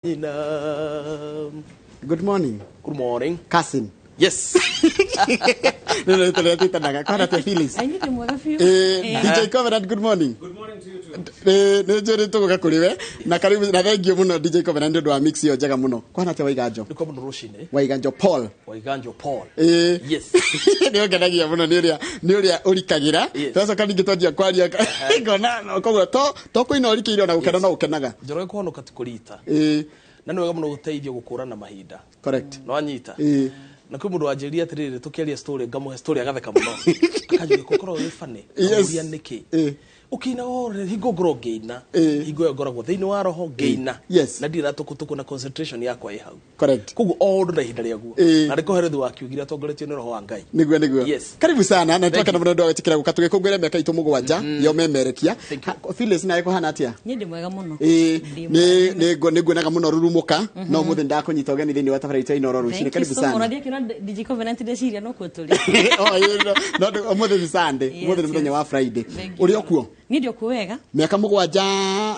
Nyina. Good morning. Good morning. Cousin. Yes. Nĩ rĩtwa rĩrĩa twĩtanaga. Kwana atĩa Phyllis? Ai nĩ mwega biũ. DJ Covenant, good morning. Good morning to you too. Nĩ njũĩ nĩ tũgũka kũrĩ we na karibu na thengio mũno DJ Covenant nĩ ũndũ wa mix ĩyo njega mũno. Kwana atĩa Waiganjo? Nĩ kwa mũno rũcinĩ. Waiganjo Paul. Waiganjo Paul. Ĩĩ. Yes. Nĩ ũngenagia mũno nĩ ũrĩa nĩ ũrĩa ũrikagĩra. Yes. Twacoka ningĩ twanjia kwaria ngona koguo to kũina ũrikĩire ona gũkena no ũkenaga. Njoroge kũhonoka ti kũrita. Ĩĩ. Na nĩ wega mũno gũteithio gũkũrana mahinda. Correct. No anyita. Ĩĩ. Na kwĩ mũndũ wanjĩrire atĩrĩrĩ tũkĩaria story ngamũhe story agatheka mũno. Akanjũria gũkorwo wĩ funny. Yes. Ngamũria nĩkĩ. Ĩĩ. Ũkĩina ore hingo ngorwo ngĩina. Ĩĩ. Hingo ĩyo ngoragwo thĩinĩ wa roho ngĩina. Yes. Na ndirĩ na tũkũtũkũ na concentration yakwa ĩ hau. Correct. Koguo o ũndũ na ihinda rĩaguo. Ĩĩ. Na nĩkũhe rĩthu wakiugire atongoretio nĩ roho wa Ngai. Niguo niguo. Yes. Karibu sana na Thank twakena you. mũno ndå gwĩtĩkĩra gũka tũgĩkũngũĩra mĩaka itũ mũgwanja ya ũmemerekia. Thank you. Phyllis nawe kũhana atĩa? Niĩ ndĩ mwega mũno. Ĩĩ, Ndĩ nĩ mwega. nĩ nguonaga mũno rurumũka no mũthĩ ndakũnyita ũgeni thĩinĩ wa tabarĩra itũ ya Inooro rũcinĩ. Thank you Karibu so much. sana. Ũrathiĩ akĩona DJ Covenant ndeciria no kuo tũrĩ. Oh, ĩĩ, no ũmũthĩ nĩ Sunday, Yes, ũmũthĩ nĩ mũthenya yes. wa Friday. Thank you. Ũrĩ o kuo? Niĩ ndĩ o kuo wega. Mĩaka mũgwanja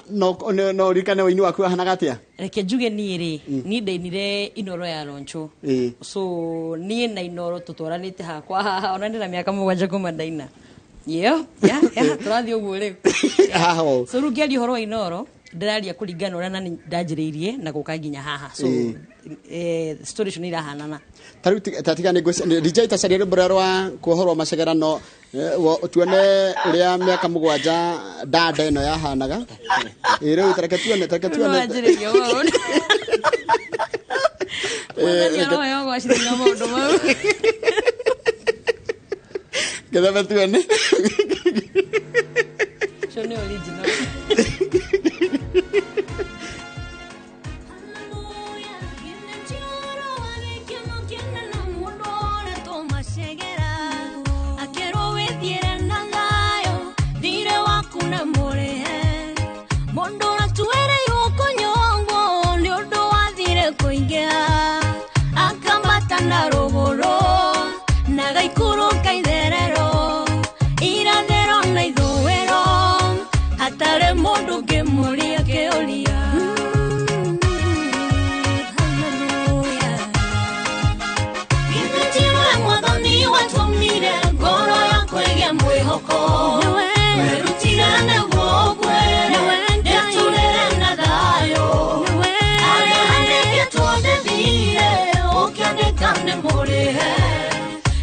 no ũririkane ũini waku wahanaga atĩa? Reke njuge niĩ rĩ, niĩ ndainire Inooro ya Roncho. Ĩĩ. So niĩ na Inooro tũtwaranĩte hakwa haha ona ndĩ na mĩaka 7 kuma ndaina. Yeah, tũrathiĩ ũguo rĩu. Haha ũũ. So rĩu ngĩaria ũhoro wa Inooro ndĩraria kũringana na ũrĩa nani ndanjĩrĩirie na gũka nginya haha. So Ĩĩ. Story icio nĩ irahanana. Ta rĩu ta tiga nĩ DJ tacaria rwĩmbo rũrĩa rwa kuohorwo macegera no tuone ũrĩa mĩaka 7 ndanda ĩno yahanaga. Ĩĩ, rĩu ta reke tuone, ta reke Rĩu tuone. wanjĩrĩria maũndũ. Mwathani aroheo gwacĩrĩria maũndũ mau. Getha tuone. Ũcio nĩ original. Hatarĩ mũndũ ngĩmũria kĩũria. Hallelujah. Githĩ tiwe Mwathani watũmire ngoro yakwa ĩgĩe mwĩhoko. Werutire nĩguo ũnguĩre, ndĩtũrĩre na thayũ. Harĩa handĩkĩtwo ndĩthire, ũkĩandĩka nĩmũrĩhe.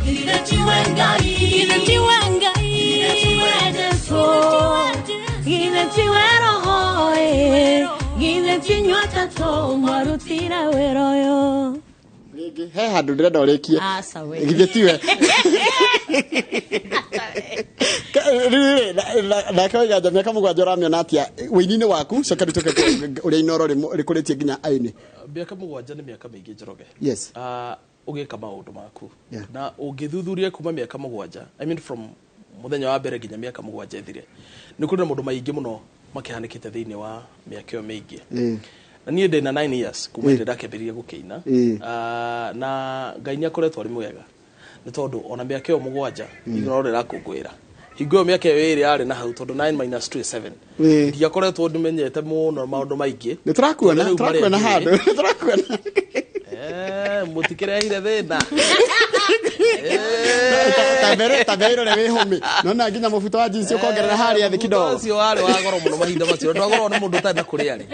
Githĩ tiwe Ngai? Githĩ tiwe Ngai? Githĩ tiwe Jesũ? Githĩ tiwe Roho? Githĩ ti inyuĩ atatũ mwarutire wĩra ũyũ? Rĩngĩ he handũ ndĩrenda ũrĩkie. Aca we. Githĩ tiwe? Rĩu rĩ, nake Waiganjo mĩaka 7 ũramĩona atĩa ũini-inĩ waku? Coka rĩu tũke ũrĩa Inooro rĩkũrĩtie nginya aini. Mĩaka 7 nĩ mĩaka mĩingĩ Njoroge. Yes. Ũgĩka maũndũ maku. Yeah. Na ũngĩthuthuria kuma mĩaka 7, I mean from mũthenya wa mbere nginya mĩaka 7 ĩthire, nĩ kũrĩ na maũndũ maingĩ mũno makĩhanĩkĩte thĩinĩ wa mĩaka ĩyo mĩingĩ. Na niĩ ndĩ na 9 years kuma hĩndĩ ndakĩambĩrĩria gũkĩina. Na Ngai nĩ akoretwo arĩ mwega nĩ tondũ ona mĩaka ĩyo 7 Inooro rĩrakũngũĩra. Hingo ĩyo mĩaka ĩyo 2 yarĩ na hau tondũ 9 minus 2 is 7. Ndiakoretwo ndimenyete mũno maũndũ maingĩ. Nĩ tũrakuona, Tondũ rĩu tũrakuona marĩa handũ, njũĩ. nĩ tũrakuona. Mũtikĩrehire thĩna. Ta mbere ĩrore wĩ hũmĩ. Nona nginya mũbuto wa jeans ũkongerera harĩa thĩ kidogo. Mũbuto ũcio warĩ wa goro mũno mahinda macio. Ndwagũragwo nĩ mũndũ ũtarĩ na kũrĩa rĩ.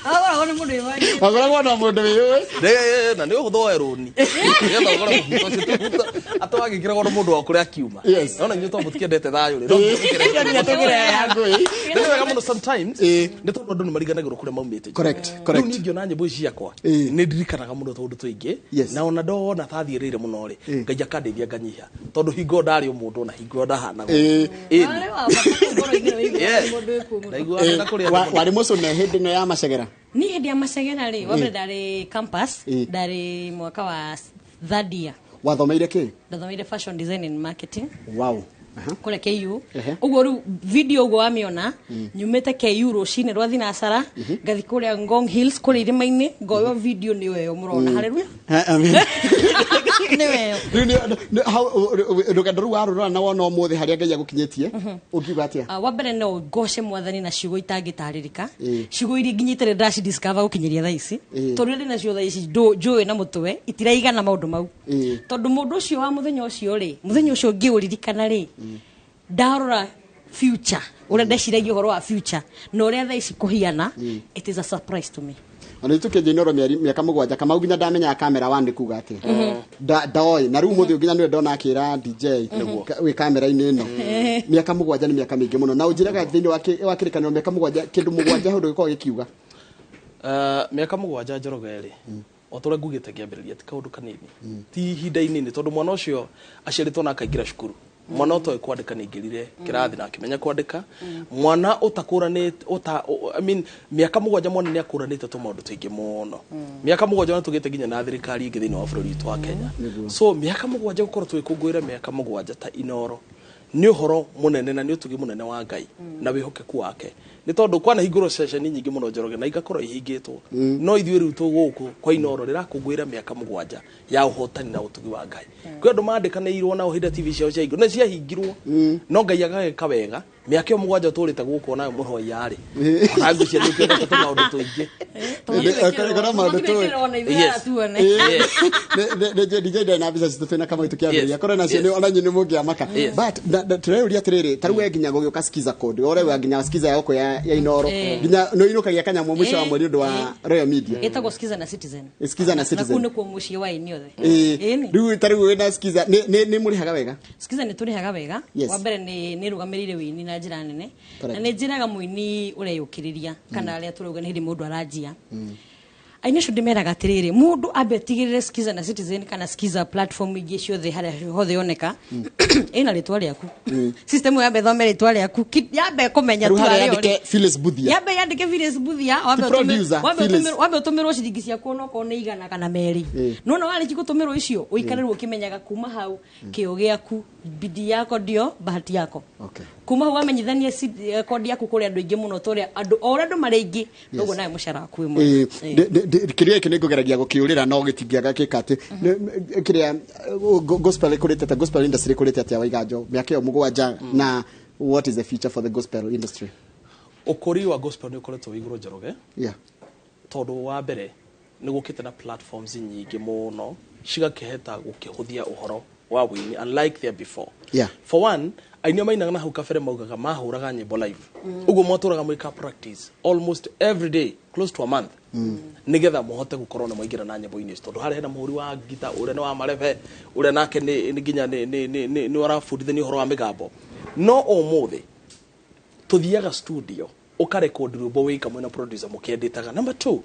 Wagũragwo nĩ mũndũ wĩ Wagũragwo na mũndũ wĩyũĩ. Na nĩ ũhũthũ woe rũni. Nĩgetha ũgũre mũbuto ũcio. Ti mũbuto, atĩ wagĩkĩragwo nĩ mũndũ wa kũrĩa akiuma. Yes. Nona inyuĩ tondũ mũtikĩendete thayũ rĩ, no nginya mũkĩrehe Nginya tũkĩrehe ngũĩ. Nĩ wega mũno sometimes, Ĩĩ. nĩ tondũ andũ nĩ mariganagĩrwo kũrĩa maumĩte. Correct, Rĩu correct. niĩ ngĩona nyĩmbo ici ciakwa, Ĩĩ. nĩ ndirikanaga mũno tũũndũ tũingĩ. Yes. Na ona ndona ta thiĩrĩire mũno rĩ, Ĩĩ. Ngai akandeithia nganyiha. Tondũ hingo ĩyo ndarĩ o mũndũ na hingo ĩyo ndahanaga. Ĩĩ. Ĩĩ. Warĩ wa bata ngoro-inĩ wĩiguaga Yes. nĩ mũndũ wĩ kuo mũno. Ndaiguaga Ĩĩ, na kũrĩa andũ mũno. warĩ mũcune hĩndĩ ĩno ya macegera? Niĩ hĩndĩ ya macegera rĩ, wa mbere ndarĩ campus, Ĩĩ. ndarĩ mwaka wa third year. Wathomeire kĩ? Ndathomeire fashion design and marketing. Wow. Kũrĩa KU. Ũguo rĩu video ũguo wamĩona, nyumĩte KU rũcinĩ rwa thinacara, ngathi kũrĩa Ngong Hills, kũrĩa irĩma-inĩ, ngoywo video nĩyo ĩyo mũrona. Haleluya. Amen. Nĩyo ĩyo. Rĩu rũgendo rũu warũrora na wona ũmũthĩ harĩa Ngai agũkinyĩtie, ũngiuga atĩa? Wa mbere no ngoce Mwathani na ciugo itangĩtarĩrĩka, ciugo iria nginya itarĩ ndacidiscover gũkinyĩria thaa ici, tondũ ndĩ nacio thaa ici njũĩ na mũtwe itiraigana maũndũ mau, tondũ mũndũ ũcio wa mũthenya ũcio rĩ, mũthenya ũcio ngĩũririkana rĩ, ndarora future, ũrĩa ndeciragia ũhoro wa future na ũrĩa thaa ici kũhiana, it is a surprise to me. Ona itũ kĩnja Inoro mĩaka 7, Kamau nginya ndamenyaga camera one nĩ kuga atĩa. Ndoĩ na rĩu ũmũthĩ nginya nĩwe ndona akĩra DJ wĩ kamera-inĩ ĩno. Mĩaka 7 nĩ mĩaka mĩingĩ mũno, na ũnjĩraga thĩinĩ wa kĩrĩkanĩro mĩaka 7, kĩndũ 7 he ũndũ gĩkoragwo gĩkiuga. Mĩaka 7, Njoroge, rĩ, o ta ũrĩa ngugĩte ngĩambĩrĩria, ti kaũndũ kanini, ti ihinda inini, tondũ mwana ũcio aciarĩtwo na akaingĩra cukuru, mwana ũtoĩ kwandĩka nĩ aingĩrire kĩrathi na akĩmenya kwandĩka, mwana ũtakũranĩte ũta, I mean, mĩaka 7 mwana nĩ akũranĩte tũmaũndũ tũingĩ mũno. Mĩaka 7 ona tũgĩte nginya na thirikari ĩngĩ thĩinĩ wa bũrũri witũ wa Kenya. So mĩaka 7, gũkorwo tũgĩkũngũĩra mĩaka 7 ta Inoro nĩ ũhoro mũnene na nĩ ũtugi mũnene wa Ngai na wĩhokeku wake, nĩ tondũ kwanahingũrwo ceceni nyingĩ mũno, Njoroge, na igakorwo ihingĩtwo, no ithuĩ rĩu tũ gũkũ kwa Inoro rĩrakũngũĩra mĩaka 7 ya ũhotani na ũtugi wa Ngai. Kwĩ andũ mandĩkanĩirwo nao hĩndĩ ĩrĩa TV ciao ciahingirwo na ciahingirwo, no Ngai agagĩka wega. Mĩaka ĩyo 7 tũrĩte gũkũ onayo mũroya rĩ, ona ngwĩciria nĩ ũkĩonete tũmaũndũ tũingĩ. Korwo maũndũ tũĩ. Tuone. DJ ndarĩ na mbica citũ twĩna Kamau tũkĩambĩrĩria. Korwo nacio ona inyuĩ nĩ mũngĩamaka. But tũreyũria atĩrĩrĩ, ta rĩu we nginya gũgĩũka Skiza code, ũrewa nginya Skiza ya gũkũ ya Inoro, nginya nĩ ũinũkagia kanyamũ mũico wa mweri ũndũ wa Royal Media. Ĩtagwo Skiza na Citizen. Skiza na Na Citizen. kũu nĩkuo mũciĩ wa aini othe. Ĩni. Rĩu ta rĩu wĩna Skiza nĩ mũrĩhaga wega? Skiza nĩ tũrĩhaga wega. Wa mbere nĩ rũgamĩrĩire wĩini na njĩra nene, na nĩ njĩraga mũini ũreyũkĩrĩria kana arĩa tũrauga nĩ hĩndĩ mũndũ aranjia, aini acio ndĩmeraga atĩrĩrĩ, mũndũ ambe atigĩrĩre Skiza na Citizen kana Skiza platform ingĩ ciothe harĩa hothe yoneka ĩna rĩtwa rĩaku, system yambe ĩthome rĩtwa rĩaku, yambe kũmenya Rĩu tu harĩa harĩa ũrĩ. yandĩke Phyllis Buthia. Yambe yandĩke Phyllis Buthia, wambe Ti producer, Phyllis. wambe ũtũmĩrwo ciringi ciaku onokorwo nĩ 100 kana 200. Nona warĩki gũtũmĩrwo icio, ũikare rĩu ũkĩmenyaga kuma hau kĩo gĩaku, bidii yako ndio bahati yako. Kuma hau wamenyithania kodi yaku kũrĩ andũ aingĩ mũno, tũrĩa andũ o ũrĩa andũ marĩ aingĩ, noguo nawe mũcara waku wĩ mwega. Kĩrĩa gĩkĩ nĩ ngũgeragia gũkĩũrĩra no gĩtingĩaga gĩka atĩ kĩrĩa gospel ĩkũrĩte atĩa, gospel industry ĩkũrĩte atĩa, Waiganjo, mĩaka ĩyo 7, na what is the future for the gospel industry? Ũkũri wa gospel nĩ ũkoretwo wĩ igũrũ, Njoroge, tondũ wa mbere nĩ gũkĩte na platforms nyingĩ mũno cigakĩheta gũkĩhũthia ũhoro wa wĩini, unlike there before. For one, aini arĩa mainaga na hau kabere maugaga mahũraga nyĩmbo live, ũguo mwatũraga mwĩka practice almost every day, close to a month, nĩgetha mũhote gũkorwo nĩ mwaingĩra na nyĩmbo-inĩ icio, tondũ harĩa hena mũhũri wa ngita, ũrĩa nĩ wa marebe, ũrĩa nake nĩ nginya nĩ ũrabundithania ũhoro wa mĩgambo. No ũmũthĩ tuthiaga studio ũkarekodi rwĩmbo wĩ kamwe na producer mũkĩendĩtaga. Number two,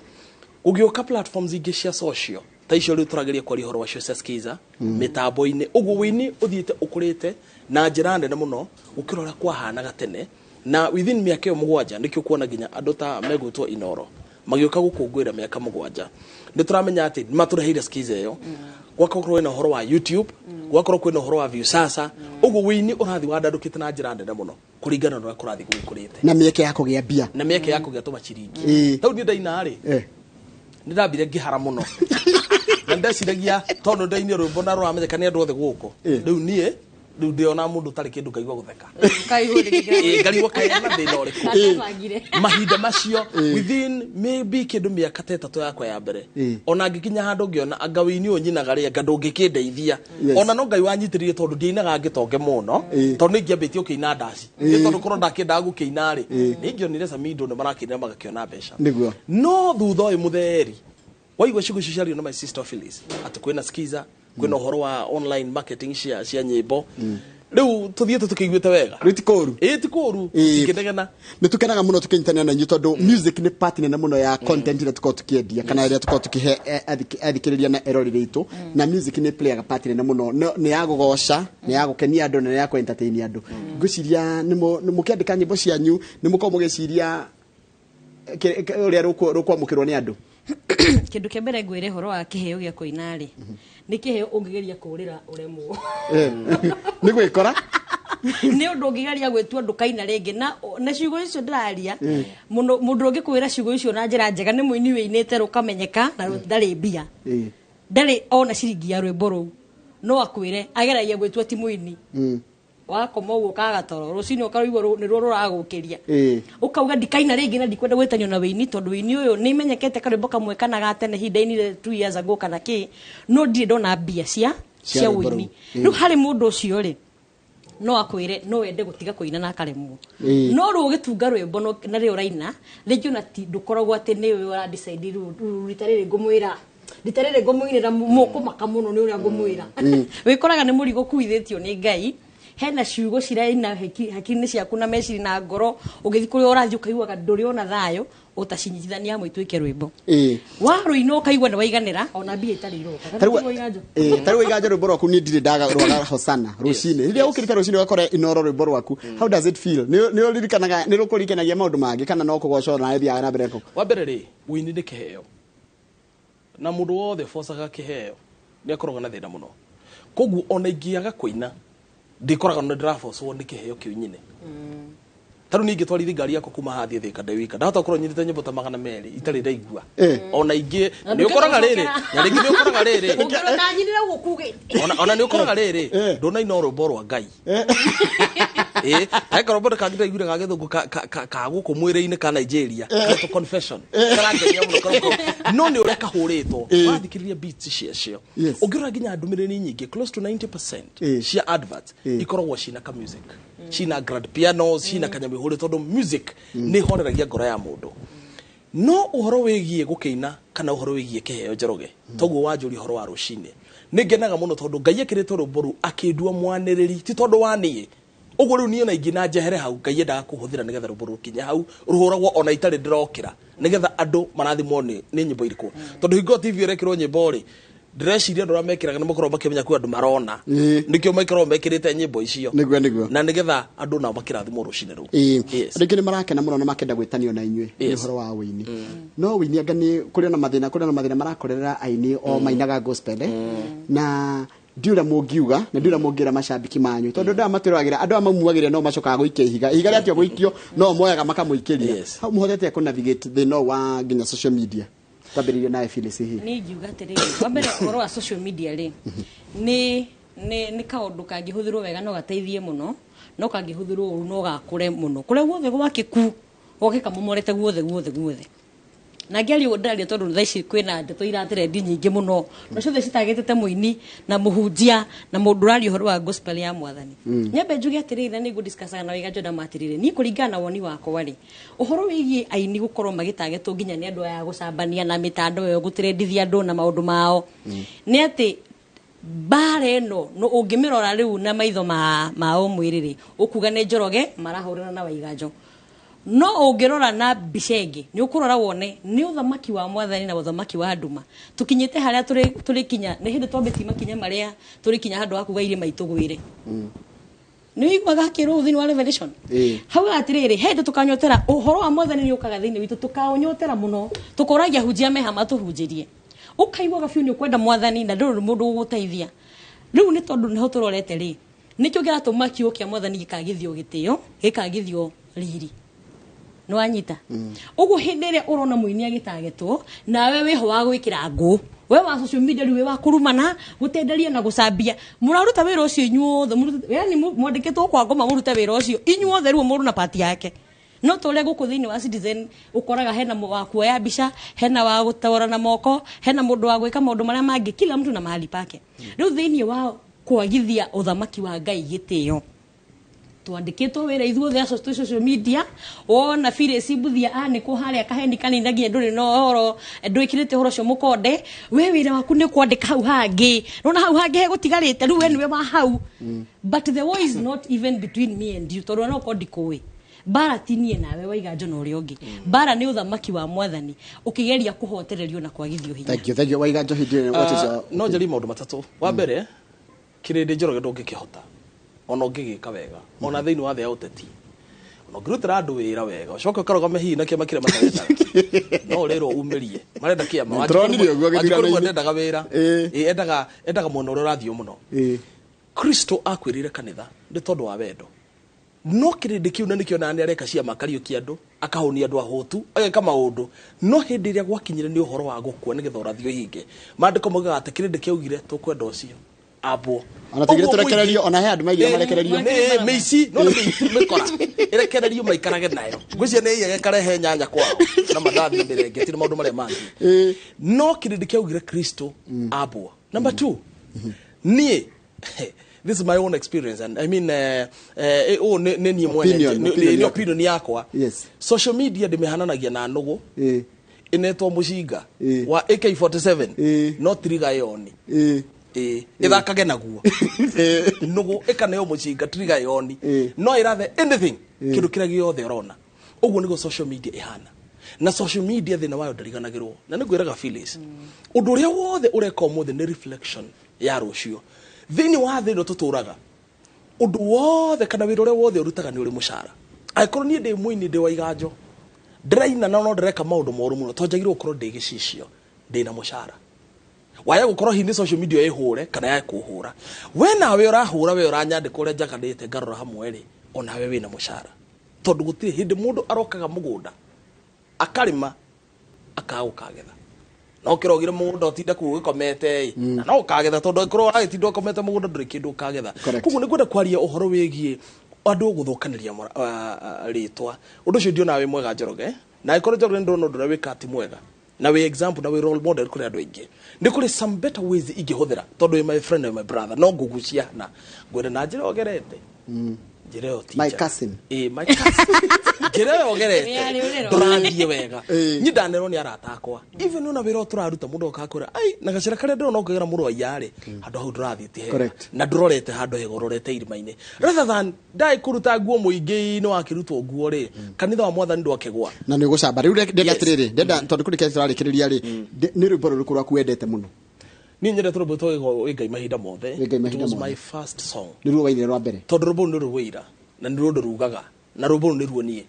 gũgĩũka platforms ingĩ cia social ta icio rĩu tũrageria kwaria ũhoro wacio cia Skiza mĩtambo-inĩ, ũguo wĩini ũthiĩte ũkũrĩte na njĩra nene mũno gũkĩra ũrĩa kwahanaga tene. Na within mĩaka ĩyo 7 nĩkĩo kuona nginya andũ ta megwĩtwo Inoro magĩũka gũkũngũĩra mĩaka 7, nĩ tũramenya atĩ nĩ matũreheire Skiza ĩyo, gwakorwo kwĩna ũhoro wa YouTube, gwakorwo kwĩna ũhoro wa Viusasa. Ũguo wĩini ũrathiĩ wandandũkĩte na njĩra nene mũno kũringana na ũrĩa kũrathiĩ gũgĩkũrĩte. Na mĩeke ya kũgĩa mbia. Na mĩeke ya kũgĩa tũmaciringi. Tau niĩ ndaina rĩ, nĩ ndambire ngĩhara mũno na ndeciragia tondũ ndainire rwĩmbo na rũramenyeka nĩ andũ othe gũkũ, rĩu niĩ rĩu ndĩona mũndũ ũtarĩ kĩndũ ngaigua gũtheka. Ngarigwo kaĩ na thĩna ũrĩkũ. Mahinda macio, within maybe kĩndũ mĩaka ta 3 yakwa ya mbere, ona ngĩkinya handũ ngĩona anga wĩini ũyũ nyinaga rĩ, anga ndũngĩkĩndeithia. Ona no Ngai wanyitĩrĩire, tondũ ndiainaga ngĩtonge mũno, tondũ nĩ ingĩambĩtie gũkĩina ndaci, nĩ tondũ korwo ndakĩendaga gũkĩina rĩ, nĩ ingĩonire Samido nĩ marakĩina magakĩona mbeca. No thutha ũyũ mũtheri waigua ciugo icio ciario na my sister Phyllis atĩ kwĩna Skiza, kwĩna ũhoro wa online marketing cia nyĩmbo, rĩu tũthiĩte tũkĩiguĩte wega. Rĩu ti kũũru. Ĩĩ, ti kũũru. Tũtingĩnegena. Nĩ tũkenaga mũno tũkĩnyitanĩra na inyuĩ, tondũ music nĩ part nene mũno ya content ĩrĩa tũkoragwo tũkĩendia kana ĩrĩa tũkoragwo tũkĩhe athikĩrĩria na eroreri aitũ, na music nĩ playaga part nene mũno. Nĩ ya gũgoca, nĩ ya gũkenia andũ, na nĩ ya kũ-entertain andũ. Ngwĩciria nĩ mũkĩandĩka nyĩmbo cianyu nĩ mũkoragwo mũgĩciria ũrĩa rũkwamũkĩrwo nĩ andũ. Kĩndũ kĩa mbere ngwĩre ũhoro wa kĩheo gĩa kũina rĩ, nĩ kĩheo ũngĩgeria kũũrĩra ũremwo. Nĩ gwĩkora. Nĩ ũndũ ũngĩgeria gwĩtua ndũkaina rĩngĩ na ciugo icio ndĩraria mũno. Mũndũ ũngĩkwĩra ciugo icio na njĩra njega nĩ mũini wĩinĩte rũkamenyeka na ndarĩ mbia, ndarĩ ona ciringi ya rwĩmbo rũu, no akwĩre ageragia gwĩtua ti mũini. Wakoma ũguo kaga toro, rũcinĩ ũkaigua nĩruo rũragũkĩria, ũkauga ndikaina rĩngĩ na ndikwenda gwĩtanio na wĩini, tondũ wĩini ũyũ nĩ imenyekete karwĩmbo kamwe kana ga tene ihinda inire 2 years ago kana kĩ, no ndirĩ ndona mbia cia cia cia rwĩmbo wĩini. Rũu. Rĩu harĩ mũndũ ũcio rĩ, no akwĩre no wende gũtiga kũina na akaremwo. No rĩu ũgĩtunga rwĩmbo na rĩo ũraina rĩngĩ ona ti ndũkoragwo atĩ nĩwe ũra decide rĩu rita rĩrĩ ngũmwĩra, rita rĩrĩ ngũmũinĩra, mũkũmaka mũno nĩ ũrĩa ngũmwĩra. Wĩkoraga nĩ mũrigo ũkuithĩtio nĩ Ngai, hena ciugo ciraina hakiri-inĩ ciaku na meciria na ngoro, ũgĩthiĩ kũrĩa ũrathiĩ ũkaiguaga ndũrĩ ona thayũ ũtacinyitithania hamwe ituĩke rwĩmbo. Warũina ũkaigua nĩ waiganĩra ona mbia itarĩ iroka. Tarĩu Kana Iganjo? Tarĩu Iganjo, rwĩmbo rwaku niĩ ndirĩ ndaga rwaga Hosana rũcinĩ. Rĩrĩa ũkĩrĩte rũcinĩ ũgakora inoro rwĩmbo rwaku, how does it feel? Nĩ ũririkanaga, nĩ rũkũririkanagia maũndũ mangĩ kana no kũgocwo na ĩthiaga na mbere kũ? Wa mbere rĩ, wĩini nĩ kĩheo, na mũndũ wothe ũbocaga kĩheo nĩ akoragwo na thĩna mũno. Koguo ona ingĩaga kũina, ndĩkoraga nĩ ndĩrabocwo nĩ kĩheo kĩu nyine. Tarĩu niĩ ingĩtwarithia ngari yakwa kuma haha thiĩ Thĩka ndĩ wika, ndahota gũkorwo nyitĩte nyĩmbo ta 200 itarĩ ndaigua. Ona ingĩ Na nĩ ũkoraga rĩrĩ ndũkĩgũcokera. Na rĩngĩ nĩ ũkoraga rĩrĩ Ũngĩona ndanyinire ũguo kugĩte. Ona nĩ ũkoraga rĩrĩ ndũnaina o rwĩmbo rwa Ngai. Ĩ he karwĩmbo kangĩ ndaiguire ga gĩthũngũ ka gũkũ mwĩrĩ-inĩ ka Nigeria getwo Confession, karangenia mũno karwĩmbo kau. No nĩ ũrĩa kahũrĩtwo, wathikĩrĩria beats ciacio, ũngĩrora nginya ndũmĩrĩri nyingĩ, close to 90% cia adverts ikoragwo cina ka music, cina grand piano, cina kanyamũ ihũrĩ, tondũ music nĩ ĩhoreragia ngoro ya mũndũ. No ũhoro wĩgiĩ gũkĩina kana ũhoro wĩgiĩ kĩheo, Njoroge, toguo wanjũria ũhoro wa rũcinĩ, nĩ ngenaga mũno tondũ Ngai ekĩrĩte rwĩmbo rũu akĩndua mwanĩrĩri, ti tondũ wa niĩ ũguo. Rĩu niĩ ona ingĩ na njehere hau, Ngai endaga kũhũthĩra nĩgetha rwĩmbo rũkinye hau rũhũragwo ona itarĩ ndĩrokĩra, nĩgetha andũ marathimwo nĩ nyĩmbo irĩkũ. Tondũ hingo TV ĩrekĩrwo nyĩmbo rĩ, ndĩreciria andũ arĩa mekĩraga nĩ makoragwo makĩmenya kwĩ andũ marona, nĩkĩo makoragwo mekĩrĩte nyĩmbo icio. Nĩguo. Na nĩgetha andũ nao makĩrathimwo rũcinĩ rũu. Andũ aingĩ nĩ marakena mũno na makenda gwĩtanio na inyuĩ nĩ ũhoro wa wĩini, no wĩini anga nĩ kũrĩ ona mathĩna, kũrĩ ona mathĩna marakorerera aini o mainaga gospel, na ndiũ ũrĩa mũngiuga na ndiũ ũrĩa mũngĩra macambiki manyu, tondũ andũ aya matwĩragĩra, andũ aya mamuagĩrĩra no macokaga gũikia ihiga, ihiga rĩatua gũikio no moyaga makamũikĩria. Hau mũhotete kũ navigate thĩna ũyũ wa nginya social media? Twambĩrĩrie nawe Phyllis hihi. Niĩ ingiuga atĩrĩrĩ, wa mbere ũhoro wa social media rĩ, nĩ kaũndũ kangĩhũthĩrwo wega no gateithie mũno, no kangĩhũthĩrwo ũru no gakũre mũno kũrĩa guothe gwakĩku goke kamomorete guothe guothe guothe. Na ngĩaria ũguo ndĩraria tondũ thaa ici kwĩna ndeto iratrendi nyingĩ mũno, na ciothe citagĩtĩte mũini na mũhunjia na mũndũ ũraria ũhoro wa gospel ya mwathani. Nyambe njuge atĩrĩrĩ, na nĩngũ discussaga na Waiganjo na atĩrĩrĩ, niĩ kũringana na woni wakwa rĩ, ũhoro wĩgiĩ aini gũkorwo magĩtagetwo nginya nĩ andũ aya gũcambania na mĩtandao ĩyo gũtrendithia andũ na maũndũ mao, nĩ atĩ mbara ĩno no ũngĩmĩrora rĩu na maitho ma o mwĩrĩ rĩ, ũkuga nĩ Njoroge marahũrana na Waiganjo, no ũngĩrora na mbica ĩngĩ nĩ ũkũrora wone nĩ ũthamaki wa mwathani na ũthamaki wa nduma. Tũkinyĩte harĩa tũrĩkinya nĩ hĩndĩ twambĩtie makinya marĩa tũrĩkinya handũ ha kuga irĩma itũgwĩre. Nĩ ũiguaga akĩrwo thĩinĩ wa Revelation hau atĩrĩrĩ, he hĩndĩ tũkanyotera ũhoro wa mwathani nĩ ũkaga thĩinĩ witũ, tũkaũnyotera mũno, tũkoragia hunjia meha matũhunjĩrie, ũkaiguaga biũ nĩ ũkwenda mwathani na ndũrĩ mũndũ ũgũgũteithia. Rĩu nĩ tondũ nĩho tũrorete rĩ, nĩkĩo kĩratũma kiugo kĩa mwathani gĩkagithio gĩtĩo, gĩkagithio riri. Nĩ wanyita ũguo? Hĩndĩ ĩrĩa ũrona mũini agĩtagetwo nawe wĩho wa gwĩkĩra ngũ, we wa social media, rĩu wĩ wa kũrumana, gũtenderia na gũcambia, mũraruta wĩra ũcio inyuothe, yani mwandĩkĩtwo kwa ngoma mũrute wĩra ũcio inyuothe, rĩu mũndũ na pati yake. No ta ũrĩa gũkũ thĩinĩ wa Citizen ũkoraga hena wa kuoya mbica, hena wa gũtaũra na moko, hena mũndũ wa gwĩka maũndũ marĩa mangĩ, kila mtu na mahali pake. Rĩu thĩinĩ wa kwagithia ũthamaki wa Ngai gĩtĩo, twandĩkĩtwo wĩra ithuothe acio twĩ social media. Wona Phyllis Mbuthia anĩkwo harĩa kaheni kanini nginya ndũrĩ na ũhoro, ndwĩkĩrĩte ũhoro ũcio mũkonde, we wĩra waku nĩ kwandĩka hau hangĩ, nona hau hangĩ hegũtigarĩte, rĩu we nĩwe wa hau. But the war is not even between me and you, tondũ no korwo ndikũĩ mbara ti niĩ nawe Waiganjo na ũrĩa ũngĩ, mbara nĩ ũthamaki wa mwathani ũkĩgeria kũhotererio na kwagithio hinya. Thank you, thank you. Waiganjo, hĩndĩ ĩyo, what is your No njarie maũndũ matatũ. Wa mbere, kĩrĩndĩ, Njoroge, ndũngĩkĩhota ona ũngĩgĩka wega ona thĩinĩ wa thĩ ya ũteti, ona ũngĩrutĩra andũ wĩra wega, ũcoke ũkarũgame hihi na kĩama kĩrĩa matarendaga, no ũrĩrwo umĩrie marenda kĩama. Tũronire ũguo Wanjikũ rĩmwe gĩthurano-inĩ. ndendaga wĩra. Ĩ, endaga mwena ũrĩa ũrathiĩ mũno. Kristo akwĩrire kanitha nĩ tondũ wa wendo. No kĩrĩndĩ kĩu na nĩkĩo na nĩareka ciama akariũkia andũ, akahũnia andũ ahũtu, ageka maũndũ. No hĩndĩ ĩrĩa gwakinyire nĩ ũhoro wa gũkua nĩgetha ũrathi ũhinge, maandĩko maugaga atĩ kĩrĩndĩ kĩaugire tũkwenda ũcio ambwo. Ona tũgire tũrekererio, ona he andũ maigire marekererio. Nĩ mĩici, no nĩ mĩici mĩkora ĩrekererio maikarage nayo. Ngwĩciria nĩ ĩiyage karehe nyanya kwao na mandathi na mĩrengeti na maũndũ marĩa mangĩ. No kĩrĩndĩ kĩaugire Kristo ambwo. Number 2, niĩ this is my own experience and I mean nĩ niĩ mwene nĩ opinion yakwa. Yes. Social media ndĩmĩhananagia na nũgũ ĩnetwo mũcinga wa AK47 no tiriga yoni ĩthakage naguo nũgũ ĩkaneo mũcinga tiriga yoni no ĩrathe anything kĩndũ kĩrĩa gĩothe ũrona. Ũguo nĩguo social media ĩhana. Na social media thĩna wayo ndariganagĩrwo. Na nĩngwĩraga Phyllis, ũndũ ũrĩa wothe ũreka ũmũthĩ nĩ reflection ya rũciũ. Thĩinĩ wa thĩ ĩno tũtũraga, ũndũ wothe kana wĩra ũrĩa wothe ũrutaga nĩ ũrĩ mũcara. Angĩkorwo niĩ ndĩ mũini ndĩ wa iganjo, ndĩraina na no ndĩreka maũndũ moru mũno, to njagĩrĩirwo gũkorwo ndĩ gĩcicio, ndĩna mũcara. Waya gũkorwo hihi nĩ social media ĩhũre kana ya kũhũra. We nawe ũrahũra, we ũranyandĩka ũrĩa njaganĩte ngarora hamwe rĩ, onawe wĩna mũcara. Tondũ gũtirĩ hĩndĩ mũndũ arokaga mũgũnda akarĩma akaga gũkagetha. No kĩrogire mũgũnda ũtinde kũu ũgĩkomete ĩ, na no ũkagetha tondũ angĩkorwo ũragĩtinda ũkomete mũgũnda ndũrĩ kĩndũ ũkagetha. Koguo nĩngwenda kwaria ũhoro wĩgiĩ andũ gũthũkanĩria rĩtwa. Ũndũ ũcio ndionaga wĩ mwega Njoroge, na angĩkorwo Njoroge nĩndĩrona ũndũ ũrĩa wĩkaga ti mwega, na wĩ example na wĩ role model kũrĩ andũ aingĩ. Nĩ kũrĩ some better ways ingĩhũthĩra tondũ wĩ my friend na wĩ my brother, no ngũgucia na ngwĩre na njĩra ũgerete. Njĩra ĩyo My cousin. My cousin. Njĩra ĩyo ũgerete ndũrathiĩ wega. Niĩ ndanerwo nĩ arata akwa. Even ona wĩra ũyũ tũraruta mũndũ okaga kwĩra, ai, na gacĩra karĩa ndĩrona ũkĩgera mũrũ wa iya-rĩ, handũ hau ndũrathiĩ ti hega. Na ndũrorete handũ hega, ũrorete irima-inĩ. Rather than ndai kũruta nguo mũingĩ-inĩ wakĩrutwo nguo rĩ, kanitha wa mwathani ndwakĩgwa. Na nĩ ũgũcamba. Rĩu ndenda atĩrĩrĩ, ndenda tondũ kũrĩ kĩrĩa tũrarĩkĩrĩria rĩ, nĩ rwĩmbo rũrĩkũ rwaku wendete mũno? Niĩ nyendete rwĩmbo rwĩtagwo Wĩ Ngai Mahinda Mothe. It was my first song. Nĩ ruo wainire rwa mbere. Tondũ rwĩmbo rũu nĩ rũira na nĩ ruo ndũrugaga na rwĩmbo rũu nĩ ruo niĩ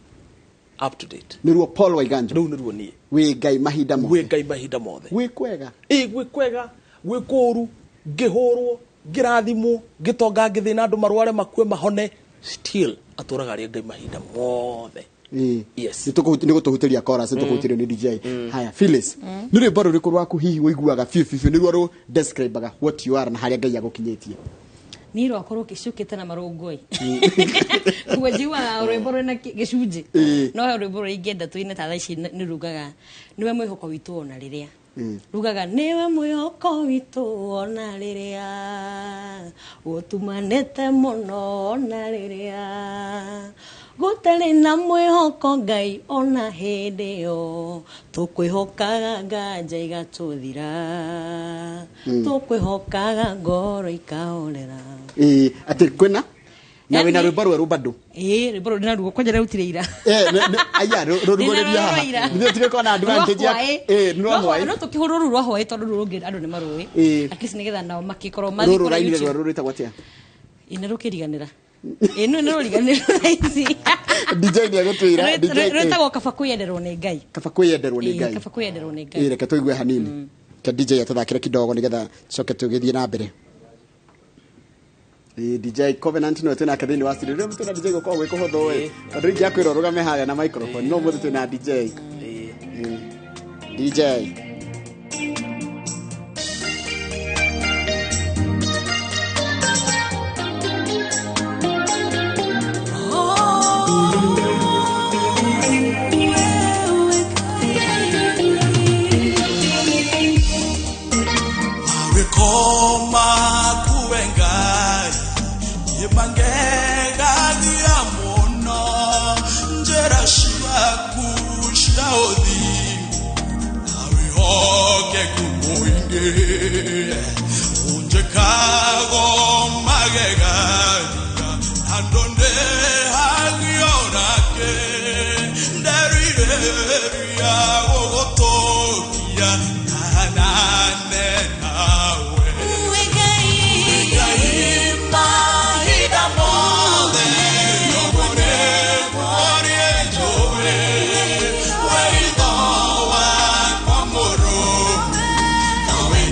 up to date. Nĩ ruo Paul Waiganjo. Rũu nĩ ruo niĩ. Wĩ Ngai Mahinda Mothe. Wĩ Ngai Mahinda Mothe. Gwĩ kwega. Gwĩ kwega, gwĩ kũũru, ngĩhũrwo, ngĩrathimwo, ngĩtonga, ngĩthĩna, andũ marware, makue, mahone, still atũraga arĩ Ngai mahinda mothe. Yes. Nĩ gũtũhutĩria chorus, nĩ tũkũhutĩrio nĩ DJ. Haya, Phyllis, nĩ rwĩmbo rũrĩkũ rwaku hihi ũiguaga biũ biũ biũ, nĩ ruo rũ describe-aga what you are na harĩa Ngai agũkinyĩtie? Niĩ rwakwa rũkĩcukĩte na marũngũ ĩ. Kuo njiguaga rwĩmbo rwĩna gĩcunjĩ. No he rwĩmbo rũrĩa ingĩenda tũine ta thaa ici nĩ rugaga, nĩwe mwĩhoko witũ ona rĩrĩa. Rugaga nĩwe mwĩhoko witũ ona rĩrĩa gũtumanĩte mũno ona rĩrĩa gũtarĩ na mwĩhoko Ngai ona hĩndĩ ĩyo tũkwĩhokaga nganja igatũthira, tũkwĩhokaga ngoro ikahorera. Atĩ kwĩna na wĩna rwĩmbo rwerũ bado? Rwĩmbo rũrũ ndĩnaruo kwanja rĩrutire ira. Aya, rũrugũrĩria haha. Nĩ tũtige kuona advantage ya nĩ rwa hwaĩ. No tũkĩhũrwo rũu rwa hwaĩ tondũ rũu rũngĩ andũ nĩ marũĩ. At least nĩgetha nao makĩkorwo mathiĩ Rũrũ kũrĩa rainire YouTube. rwerũ rwĩtagwo atĩa? Nĩ rũkĩriganĩra. Nĩ rũriganĩra thaa ici. DJ nĩ egũtwĩra, DJ, Rwĩtagwo Kaba Kwĩyenderwo nĩ Ngai. Kaba Kwĩyenderwo nĩ Ngai. Kaba Kwĩyenderwo nĩ Ngai. Reke tũigue hanini. Ke DJ atũthakĩre kidogo nĩgetha tũcoke tũgĩthiĩ na mbere. DJ Covenant no twĩnake thĩinĩ wa studio. Rĩu twĩna DJ gũkorwo gwĩ kũhũthũ ĩ. Tondũ ingĩakwĩra ũrũgame harĩa na microphone, no ũmũthĩ twĩna DJ. DJ.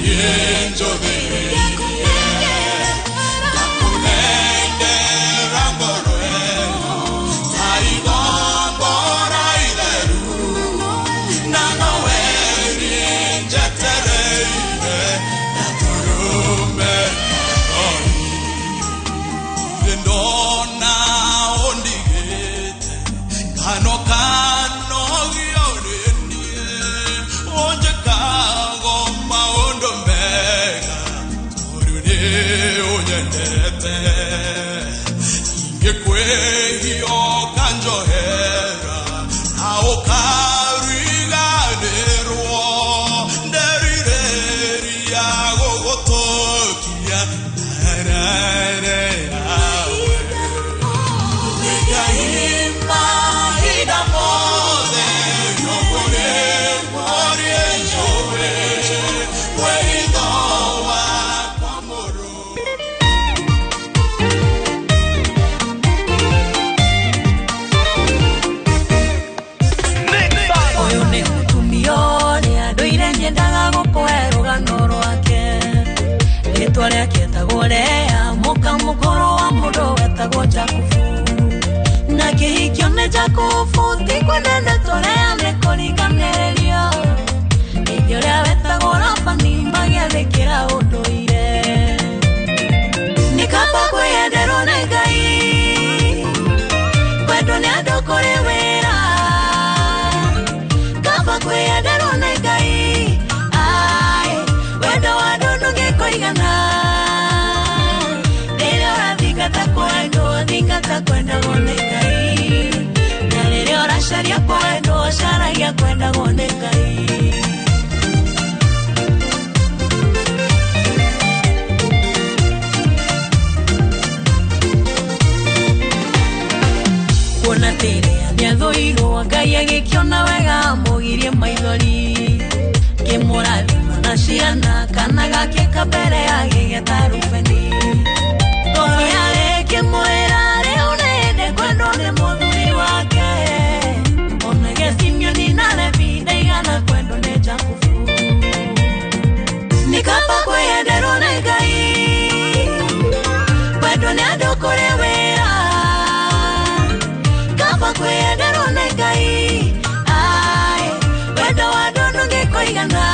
Yeah. Mwĩhitho wakwa mũrũ. Ũyũ nĩ mũtumia ũrĩa ndũire nyendaga gũkũhe rũgano rwake. Rĩtwa rĩake etagwo Lea, mũka mũkũrũ wa mũndũ wetagwo Jakubu. Na kĩhikio nĩ Jakubu, ti kwendana tũrĩa nĩ kũriganĩrĩrio. Ningĩ ũrĩa wetagwo Labani magĩathĩkĩra ũndũire. Nĩ kaba kwĩyenderwo nĩ Ngai, kwendwo nĩ andũ kũrĩ wĩra. Kaba kwĩyenderwo nĩ Ngai, ai, wendo wa andũ ndũngĩkũigana. Rĩrĩa ũrathingata kwendwo, thingata kwendagwo nĩ Ngai. Na rĩrĩa ũracaria kwendwo, caragia kwendagwo nĩ Ngai. Kuona atĩrĩa nĩathũirwo, Ngai agĩkĩona wega amũgirie maithori. Kĩmũrathima na ciana, kana gake kambere agĩgeta Rubeni. Ngoro yarĩ ĩkĩmwĩra rĩu nĩndĩ kwendwo nĩ mũthuri wake. Onage Simeoni na Levi ndaigana kwendwo nĩ Jakubu. Nĩ kaba kwĩyenderwo nĩ Ngai, kwendwo nĩ andũ kũrĩ wĩra. Kaba kwĩyenderwo nĩ Ngai, ai, wendo wa andũ ndũngĩkũigana.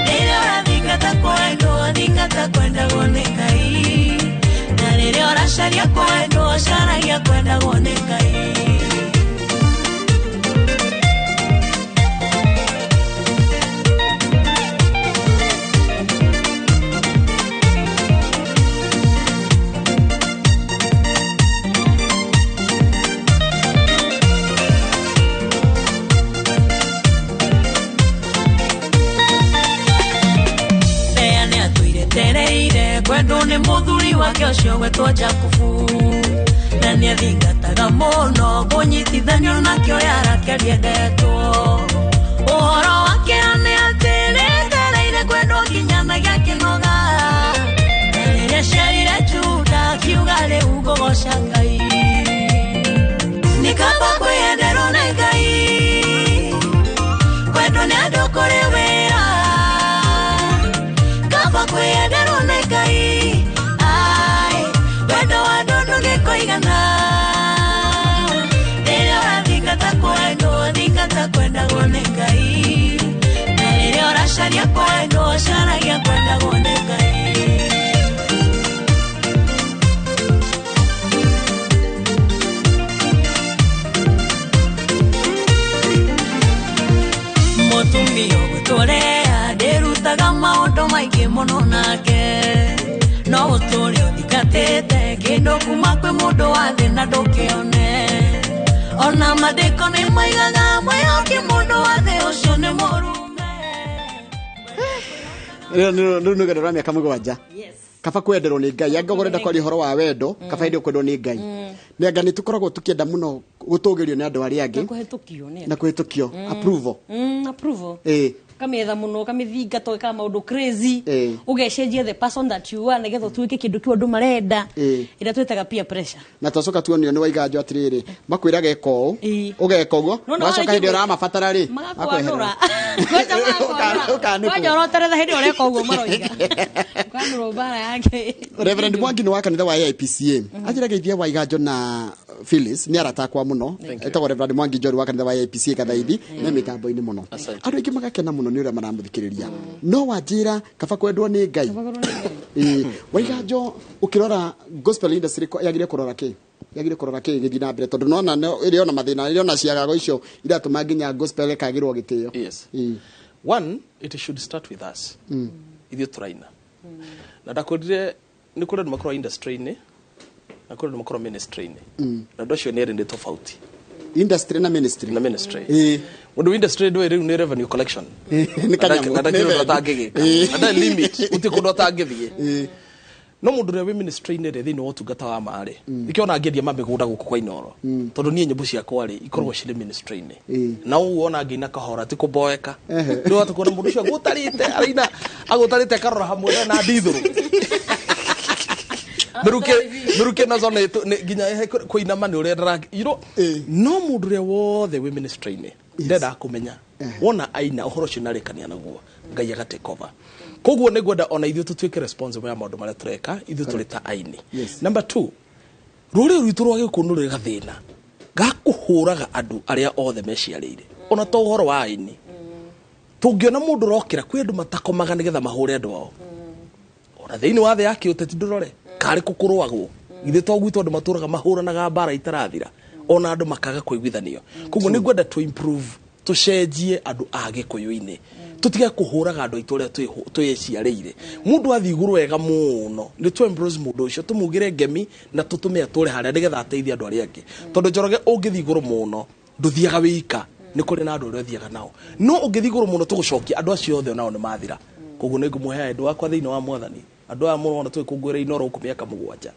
Rĩrĩa ũrathingata kwendwo, thingata kwendagwo nĩ Ngai. Na rĩrĩa ũracaria kwendwo, caragia kwendagwo nĩ Ngai. Lea nĩatũire tereire kwendwo nĩ mũthuri wake ũcio gwetwo Jakubu. Na nĩathingataga mũno kũnyitithanio nakĩo yarake rĩendetwo. Ũhoro wake nĩ atĩ nĩetereire kwendwo nginya na gĩakĩnoga. Na rĩrĩa aciarire Juda akiuga rĩu ngũgoca Ngai. Nĩ kaba kwĩyenderwo nĩ Ngai, kwendwo nĩ andũ kũrĩ wĩra. Kaba kwĩyenderwo nĩ Ngai, ai, wendo wa andũ ndũngĩkũigana. Rĩrĩa ũrathingata kwendwo, thingata kwendagwo nĩ Ngai. Na rĩrĩa ũracaria kwendwo, caragia kwendagwo nĩ Ngai. Mũtumia ũgwĩtwo Lea ndĩrutaga maũndũ maingĩ mũno nake. No ũtũre ũthingatĩte kĩndũ kuma kwĩ mũndũ wa thĩ na ndũkĩone. Ona maandĩko nĩ maigaga mwĩhoke mũndũ wa thĩ ũcio nĩ mũrume. Rĩu nĩ rũgano rwa mĩaka 7. Yes. Kaba kwenderwo nĩ Ngai. Angĩkorwo ũrenda kwaria ũhoro wa wendo, kaba hĩndĩ kwendwo nĩ Ngai. Nĩ anga nĩ tũkoragwo tũkĩenda mũno gũtũgĩrio nĩ andũ arĩa angĩ Na kũhetũkio nĩ na kũhĩtũkio approval. Approval. Ĩĩ. Ũkamĩetha mũno, ũkamĩthingata, ũgekaga maũndũ crazy. Ĩĩ. Ũgecenjia the person that you are nĩgetha ũtuĩke kĩndũ kĩu andũ marenda. Ĩĩ. Ĩrĩa twĩtaga peer pressure. Na twacoka tuonio nĩ waiganjwo atĩrĩrĩ, makwĩraga eka ũũ, Ĩĩ. ũgeka ũguo, No, no, wacoka hĩndĩ ĩrĩa ũramabatara rĩ, magakwanũra. makweherera. Kwanja magakwanũra. Ũkanũkwo. Kwanja ũroteretha hĩndĩ ĩrĩa ũreka ũguo maroiga. Ũkanũrwo mbara yake. Reverend Mwangi nĩ wa kanitha wa AIPCA. Anjĩra geithia Waiganjo na Phyllis, nĩ arata akwa mũno. Etagwo Reverend Mwangi Njori wa kanitha wa AIPCA Kathaithi, me mĩtambo-inĩ mũno. Asante. Andũ aingĩ magakena mũno nĩ ũrĩa maramũthikĩrĩria. No wanjĩra kaba kwendwo nĩ Ngai. Ĩĩ, Waiganjo ũkĩrora gospel industry yagĩrĩire kũrora kĩ? Yagĩrĩire kũrora kĩ gĩthiĩ na mbere tondũ nona ĩrĩ ona mathĩna, ĩrĩ ona ciagago icio iratũma nginya gospel ĩkagĩrwo gĩtĩo. Yes. Ĩĩ. One, it should start with us. Ithuĩ tũraina. Na ndakwĩrire nĩ kũrĩ andũ makoragwo industry-inĩ na kũrĩ andũ makoragwo ministry-inĩ. Na andũ acio nĩ erĩ nĩ tofauti. Industry na ministry. Na ministry. Ĩĩ. Mũndũ wa industry ndũĩ rĩu nĩ revenue collection. Ĩĩ, nĩ kanyamũ. Na ndakĩrĩ Nĩ ũndũ atangĩgĩka. Ĩĩ. Na ndarĩ limit, gũtirĩ kũndũ atangĩthiĩ. Ĩĩ. No mũndũ ũrĩa wĩ ministry-inĩ rĩ, thĩinĩ wa ũtungata wa ma rĩ, nĩkĩo ona ngĩendia ma mĩgũnda gũkũ kwa Inooro, tondũ niĩ nyĩmbo ciakwa rĩ ikoragwo cirĩ ministry-inĩ. Na ũguo ona ngĩina kahora ti kũmboeka. Nĩ wahota kuona mũndũ ũcio agũtarĩte, araina agũtarĩte, akarora hamwe na ndithũrũ mĩrukĩ mĩrukĩ nazo nĩ nginya kũinama nĩ ũrĩa ndara no mũndũ ũrĩa wothe wĩ ministry-inĩ ndendaga kũmenya wona aina ũhoro ũcio narĩkania naguo, Ngai aga take over. Koguo nĩ ngwenda ona ithuĩ tũtuĩke responsible ya maũndũ marĩa tũreka ithuĩ tũrĩ ta aini. Number two, rũrĩrĩ rwitũ rwa Gĩkũyũ nĩ rũrĩ gathĩna ga kũhũraga andũ arĩa othe meciarĩire, ona to ũhoro wa aini. Tũngĩona mũndũ ũrokĩra, kwĩ andũ matakomaga nĩgetha mahũre andũ ao. Ona thĩinĩ wa thĩ ya kĩũteti, ndũrore karĩ kũkũrũagwo, githĩ to gwitũ andũ matũraga mahũranaga mbara itarathira, ona andũ makaga kũiguithanio. Koguo nĩ ngwenda to improve, tũcenjie andũ a Gĩkũyũ-inĩ, tũtige kũhũraga andũ aitũ ũrĩa twĩciarĩire. Mũndũ athiĩ igũrũ wega mũno, nĩ tũ embrace mũndũ ũcio, tũmugĩre ngemi na tũtũme atũre harĩa nĩgetha ateithie andũ arĩa angĩ, tondũ Njoroge, ũngĩthiĩ igũrũ mũno ndũthiaga wĩika, nĩ kũrĩ na andũ arĩa ũthiaga nao. No ũngĩthiĩ igũrũ mũno, tũgũcokia andũ acio othe onao nĩ mathira. Koguo nĩ ngũmũhe andũ akwa thĩinĩ wa Mwathani, andũ aya mũrona tũgĩkũngũĩra Inooro gũkũ mĩaka 7,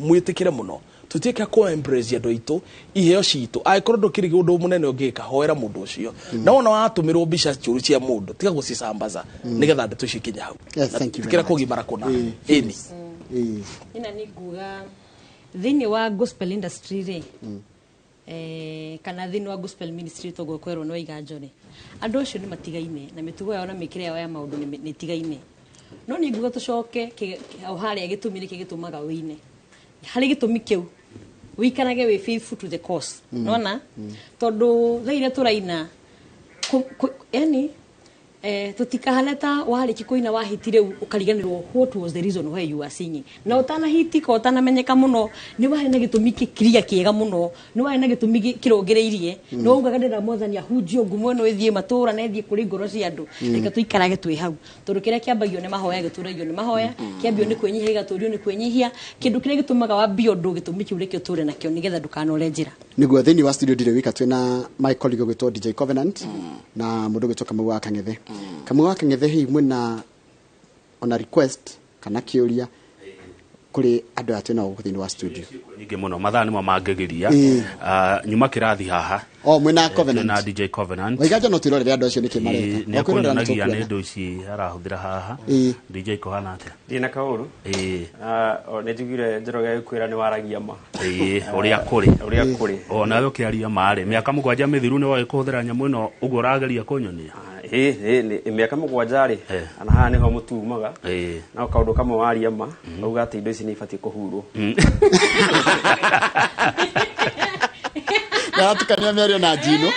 mwĩtĩkĩre mũno, tũtuĩke a kũ embrace andũ aitũ, iheo citũ. Angĩkorwo ndũkĩrĩ ũndũ mũnene ũngĩka, hoera mũndũ ũcio. Na wona watũmĩrwo mbica njũru cia mũndũ, tiga gũcicambaza nĩgetha ndeto icio ikinye hau. Yes, thank you very Tikĩra much. kũgimara kũna ĩni. Ina nĩ nguga thĩinĩ wa gospel industry rĩ, kana thĩinĩ wa gospel ministry, toguo kwerwo nĩ Waiganjo rĩ, andũ acio nĩ matigaine na mĩtugo yao na mĩkĩre yao ya maũndũ nĩ ĩtigaine. No nĩ nguga tũcoke hau harĩa gĩtũmi nĩkĩ gĩtũmaga wĩine, harĩ gĩtũmi kĩu wĩikarage wĩ faithful to the cause. Nona tondũ thaa iria tũraina yani tutikahane ta warĩki kũina wahiti rĩu ũkariganĩrwo what was the reason why you are singing. Na ũtanahiti ka ũtanamenyeka mũno, nĩ warĩ na gĩtũmi kĩkiria kĩega mũno, nĩ warĩ na gĩtũmi kĩrũngĩrĩirie, nĩ waugaga ndĩrenda Mwathani ahunjio, ngumo ĩno ĩthiĩ matũũra na ĩthiĩ kũrĩ ngoro cia andũ. Reke tũikarage twĩ hau, tondũ kĩrĩa kĩambagio nĩ mahoya gĩtũragio nĩ mahoya, kĩambio nĩ kwĩnyihia gĩgatũrio nĩ kwĩnyihia. Kĩndũ kĩrĩa gĩtũmaga wambie ũndũ, gĩtũmi kĩu reke ũtũre nakĩo nĩgetha ndũkanore njĩra. Nĩguo thĩinĩ wa studio ndirĩ wika, twĩna my colleague ũgwĩtwo DJ Covenant na mũndũ ũgwĩtwo Kamau wa Kang'ethe. Kamau wa Kang'ethe, hihi mwĩna ona request kana kĩũria kũrĩ andũ aya twĩnao gũkũ thĩinĩ wa studio? Nyingĩ mũno, mathaa nĩmo mangĩgiria. Nyuma kĩrathi haha. O mwĩna Covenant. Na DJ Covenant. Waiganjo, no twĩrorere andũ acio nĩkĩ mareka. Nĩ O kwĩrorera nĩ akũnyonagia nĩ tũkuona. indo ici arahũthĩra haha. DJ, kũhana atĩa? Ndĩ na kaũru. O, nĩ njiguire Njoroge agĩkwĩra nĩ waragia ma. Ĩĩ, ũrĩa kũrĩ. Ũrĩa kũrĩ. O nawe ũkĩaria marĩ mĩaka 7 mĩthiru nĩ wagĩ kũhũthĩra nyamũ ĩno ũguo ũrageria kũnyonia. Ĩĩ, ĩĩ, mĩaka 7 rĩ, ana haha nĩho mũtumaga. No kaũndũ kamwe waria ma, auga atĩ indo ici nĩ ibatiĩ kũhurwo. Naratukania mĩario na njino.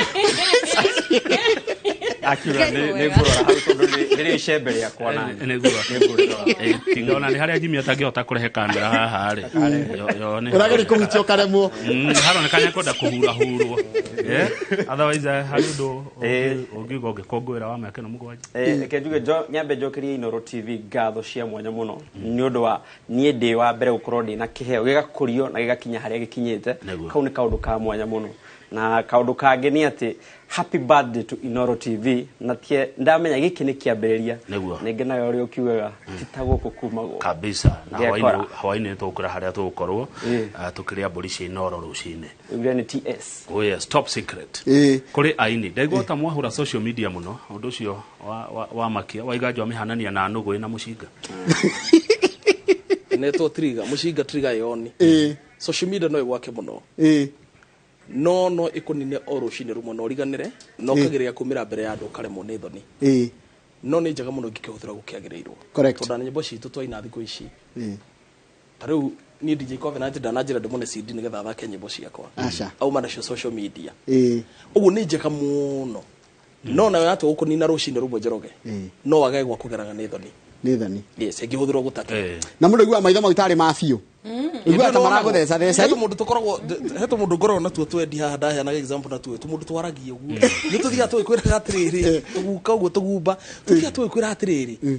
Akiuga nĩ ngũrora hau tondũ nĩ icembe rĩakwa nani. Nĩguo. Nĩ ngũrĩrora. Tiga ona nĩ harĩa Jimmy atangĩhota kũrehe kamera haha rĩ. Yo nĩ Ũrageria kũhutia ũkaremwo. Haroneka nĩ akwenda kũhurahurwo. Otherwise harĩ ũndũ ũngiuga ũngĩkũngũĩra wa mĩaka ĩno 7? Reke njuge nyambe njokerie Inooro TV ngatho cia mwanya mũno nĩ ũndũ wa niĩ ndĩ wa mbere gũkorwo ndĩ na kĩheo gĩgakũrio na gĩgakinya harĩa gĩkinyĩte. Kau nĩ kaũndũ ka mwanya mũno. Na kaũndũ kangĩ nĩ atĩ happy birthday to Inooro TV, na tie ndamenya gĩkĩ nĩ kĩambĩrĩria. Nĩ ngenaga ũrĩa ũkiugaga ti ta gũkũ kumagwo Kabisa na Ngekora. hwainĩ tũgũkĩra harĩa tũgũkorwo tũkĩrĩa mbũri cia Inooro rũcinĩ. Ugire nĩ TS. Oh yes, top secret. Kũrĩ aini ndaigua ta mwahũra social media mũno, ũndũ ũcio wa makia Waiganjo amĩhanania na nũgũ ĩna mũcinga. Netwo trigger, mũcinga trigger yoni. Social media no ĩgwake mũno, no ĩkũnine o rũcinĩ rũmwe na ũriganĩre na ũkagĩrĩria kumĩra mbere ya andũ ũkaremwo nĩ thoni. No nĩ njega mũno ingĩkĩhũthĩra gũkĩagĩrĩirwo, tondũ na nyĩmbo citũ twaina thikũ ici, ta rĩu niĩ DJ Covenant ndananjĩra ndĩmũne CD nĩgetha athake nyĩmbo ciakwa. Aca. Auma nacio social media. Ũguo nĩ njega mũno, no nayo yatua gũkũnina rũcinĩ rũmwe, Njoroge, no wage gwa kũgeraga nĩ thoni. Nĩ thoni. Yes, ĩngĩhũthĩrwo gũtate. Na mũndũ aiguaga maitho mau tarĩ ma biũ, ũiguaga ta maragũtheca theca. He mũndũ tũkoragwo, he tũmũndũ ngoragwo natuo twendi haha, ndaheanaga example natuo tũmũndũ twaragia ũguo, nĩ tũthiaga tũgĩkwĩraga atĩrĩrĩ, tũguka ũguo tũgumba, tũthiaga tũgĩkwĩra atĩrĩrĩ,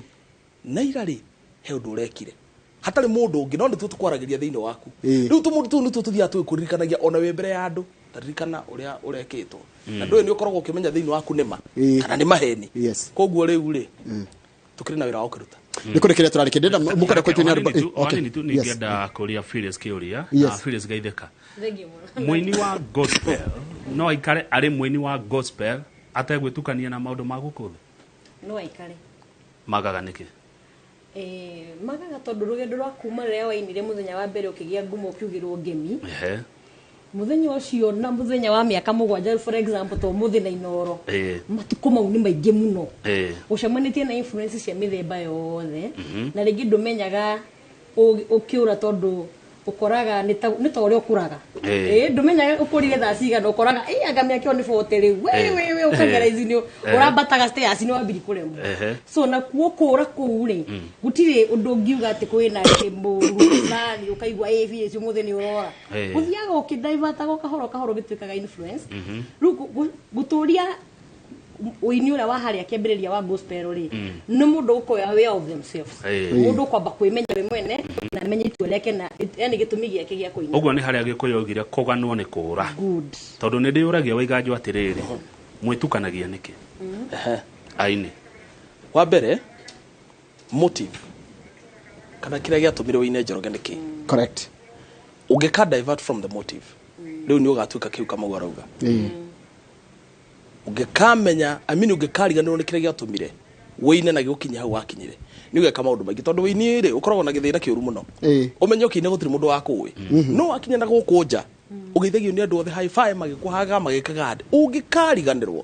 na ira rĩ he ũndũ ũrekire hatarĩ mũndũ ũngĩ, no nĩtuo tũkwaragĩria thĩinĩ waku. Rĩu tũmũndũ tũu nĩtuo tũthiaga tũgĩkũririkanagia ona wĩ mbere ya andũ, taririkana ũrĩa ũrekĩtwo, na ndũĩ nĩ ũkoragwo ũkĩmenya thĩinĩ waku nĩ ma kana nĩ maheni. Koguo rĩu rĩ, tũkĩrĩ na wĩra wa gũkĩruta. Nĩ kũrĩ kĩrĩa tũrarĩkia ndĩrenda mũkwenda kũitunia rwĩmbo. Okay, tu ningĩenda kũria Phyllis kĩũria na Phyllis Gaitheka. Mũini wa gospel no aikare arĩ mũini wa gospel ategwĩtukania na maũndũ ma gũkũ thĩ? No aikare. Magaga nĩkĩ? Magaga tondũ rũgendo rwa kuma rĩrĩa wainire mũthenya wa mbere ũkĩgĩa ngumo ũkiugĩrwo ngemi. Mũthenya ũcio na mũthenya wa mĩaka 7 for example to mũthĩ na Inoro. Matukũ mau nĩ maingĩ mũno. Ũcemanĩtie na influence cia mĩthemba yothe. Na rĩngĩ ndũmenyaga ũkĩũra tondũ ũkoraga nĩ ta ũrĩa ũkũraga. Ndũmenyaga ũkũrire thaa cigana ũkoraga anga mĩaka ĩyo nĩ 40 rĩu. We ũkagera ici nĩ ũrambataga stairs nĩ wambiri kũremwo. So na kuo kũra kũu rĩ gũtirĩ ũndũ ũngiuga atĩ kwĩna mũru fulani ũkaigua biũ ũcio mũthĩ nĩ ũrora. Ũthiaga ũkĩdivataga kahoro kahoro gĩtuĩkaga influence. Rĩu gũtũria ũini ũrĩa wa harĩa kĩambĩrĩria wa gospel rĩ nĩ mũndũ ũkoya aware of themselves. Mũndũ kwamba kwĩmenya we mwene na amenye itua rĩake na yani gĩtũmi gĩake gĩa kũina. Ũguo nĩ harĩa Gĩkũyũ oigire kũganwo nĩ kũũra. Tondũ nĩ ndĩyũragia Waiganjo atĩrĩrĩ, mwĩtukanagia nĩkĩ? Aini. Wa mbere motive kana kĩrĩa gĩatũmire ũine Njoroge nĩkĩ? Correct. Ũngĩka divert from the motive rĩu nĩ ũgatuĩka kĩu Kamau arauga. Ũngĩkamenya I mean ũngĩkariganĩrwo nĩ kĩrĩa gĩatũmire wĩine na gĩgũkinyia hau wakinyire nĩ ũgeka maũndũ maingĩ tondũ wĩini rĩ ũkoragwo na gĩthĩna kĩũru mũno. Ũmenye ũkĩina gũtirĩ mũndũ wa kũĩ no wakinya na gũkũ nja ũgeithagio nĩ andũ othe high five magĩkũhaga magĩkaga ũngĩkariganĩrwo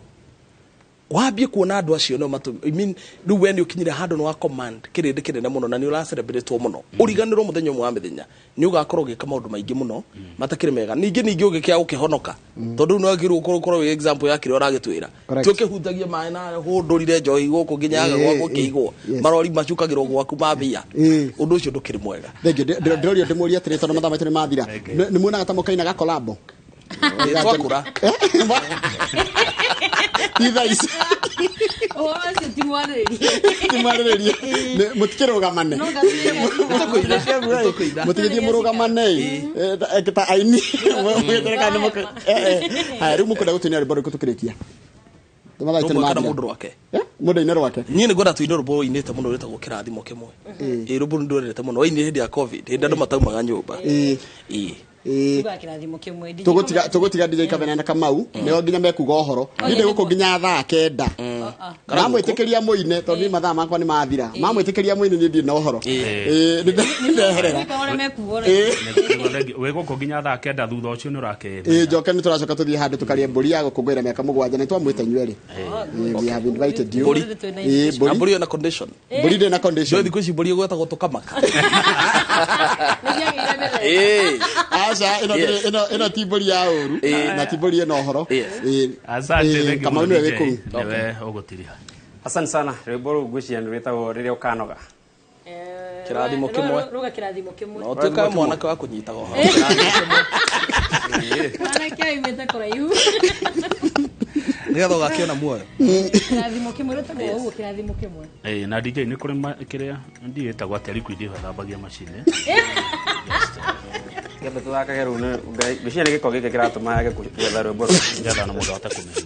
wambie kuona andũ acio no matũ I mean rĩu we nĩ ũkinyire handũ nĩ wa command kĩrĩndĩ kĩnene mũno na nĩ ũracelebrate mũno ũriganĩrwo mũthenya ũmwe wa mĩthenya nĩ ũgakorwo ũgĩka maũndũ maingĩ mũno matakĩrĩ mega. Ningĩ ũngĩkĩaga gũkĩhonoka tondũ rĩu nĩ wagĩrĩirwo gũkorwo wĩ example ya kĩrĩa ũragĩtwĩra. Ti ũkĩhutagie maĩ na hũndũrire njohi gũkũ nginya gwaku ũkĩigwo marori macukagĩrwo gwaku mambia ũndũ ũcio ndũkĩrĩ mwega. Thengiũ. Ndĩroria ndĩmũrie atĩrĩ tondũ mathaa maitũ nĩ mathira. Nĩ muonaga ta mũkainaga collabo? Twakũra. Ti thaa ici. Ũhoro ũcio ti mwarĩrĩrie. Ti mwarĩrĩrie. Mũtikĩrũgamane. Mũtigĩthiĩ mũrũgamane ta aini. Haya rĩu mũkwenda gũtũinia rwĩmbo rũrĩkũ tũkĩrĩkia? Mathaa maitũ nĩ mathira. Mũndũ rwake. Mũndũ aine rwake. Niĩ nĩ ngwenda tũine rwĩmbo ũinĩte mũno rwĩtagwo Kĩrathimo Kĩmwe. Rwĩmbo rũu ndwendete mũno. Wainire hĩndĩ ya COVID, hĩndĩ andũ mataumaga nyũmba. Tũgũtiga DJ Kavena na Kamau nĩo nginya mekuga ũhoro. Niĩ ndĩ gũkũ nginya thaa 9. Mamwĩtĩkĩria mũine tondũ niĩ mathaa makwa nĩ mathira. Mamwĩtĩkĩria mũine niĩ ndirĩ na ũhoro. Nĩndeherera. Wĩ gũkũ nginya thaa 9 thutha ũcio nĩ ũrakĩrĩa. Njoke nĩ tũracoka tũthiĩ handũ tũkarĩe mbũri ya gũkũngũĩra mĩaka 7 na twamwĩta inyuerĩ. We have invited you. Mbũri ĩna condition. Mbũri ndĩ na condition. Thikũ ici mbũri ĩgwetagwo tũkamaka. Aca ĩno ti mbũri ya ũru na ti mbũri ĩna ũhoro. Asante. Kamau nĩwe wĩ kũu. Nĩwe ũgũtiriha. Asante sana. Rwĩmbo rũu ngwĩciria nĩ rwĩtagwo Rĩrĩa Ũkanoga. Kĩrathimo Kĩmwe. Ruga Kĩrathimo Kĩmwe. No ũtuĩkaga mwanake wa kũnyitaga ũhoro. Mwanake oimĩte kũraihu. Nĩgetha ũgakĩona muoyo. Kĩrathimo Kĩmwe rwĩtagwo ũguo Kĩrathimo Kĩmwe. Na DJ nĩ kũrĩ kĩrĩa ndiĩ ĩtagwo atĩa liquid ĩyo ĩthambagia macini. Kĩambe tũthakage rĩu ngwĩciria nĩ gĩko gĩkĩ kĩratũma yage gwetha rwĩmbo rũu nĩgetha na mũndũ ahote kũmenya.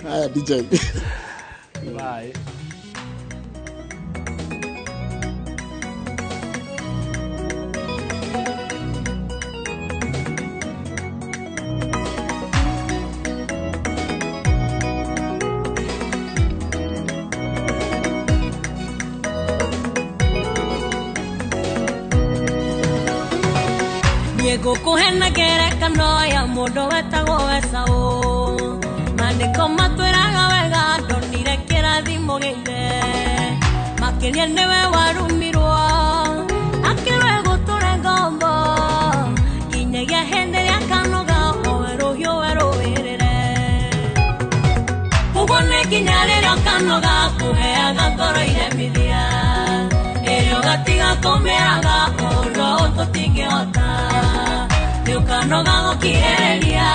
Haya DJ. Bye. Ngũkũhe ngerekano ya mũndũ wetagwo Esaũ. Maandĩko matwĩraga wega ndonire kĩrathimo gĩa ithe. Makĩria nĩwe warumirwo akĩrwo egũtũre ngombo nginyagia hĩndĩ ĩrĩa akanoga owe rũhiũ werũĩrĩre. Ũguo nĩ nginya rĩrĩa ũkanoga kũheaga ngoro iremithia ĩrĩa ũgatiga kũmĩraga ũndũ tũtingĩhota. Nĩ ũkanoga gũkirĩrĩria